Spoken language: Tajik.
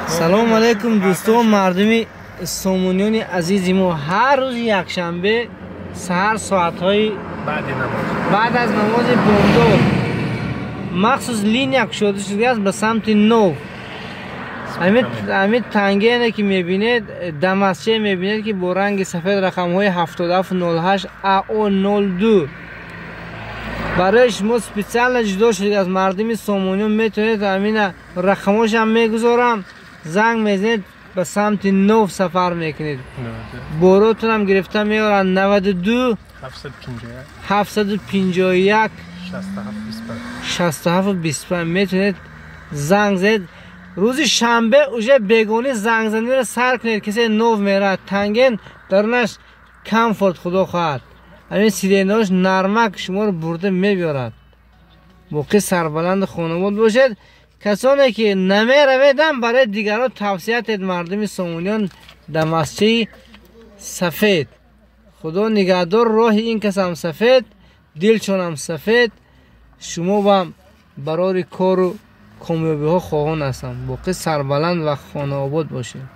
Салом алейкум, дӯстон, мардуми сомониёни азизи мо. Ҳар рӯзи якшанбе саҳар соатҳои баъд аз намози бомдод махсус линия кушода шудааст ба самти Нов. Ҳамин тангене ки мебинед, дамасче мебинед, ки бо ранги сафед рақамҳои 7708 АО 02 барои шумо специально ҷудо шудааст. Мардуми сомониён, метавонед, ҳамина рақамҳошам мегузорам, занг мезанед, ба самти Нов сафар мекунед, боротунам гирифта меоранд. 92 751 67 25 метавонед занг занед. Рӯзи шанбе уже бегонӣ зангзаниро сар кунед. Касе Нов меравад, танген дарунаш комфорт, худо хоҳад, ҳамин сиденьяш нармак, шуморо бурда мебиёрад. Боқӣ сарбаланди хонавод бошед. Касоне ки намераведам, барои дигарон тавсия тед. Мардуми сомониён, дамасчаи сафед, худо нигаҳдор. Роҳи ин касам сафед, дилчонам сафед, шумо бам барори кору комёбиҳо хоҳон ҳастам. Боқӣ сарбаланд ва хонаобод бошед.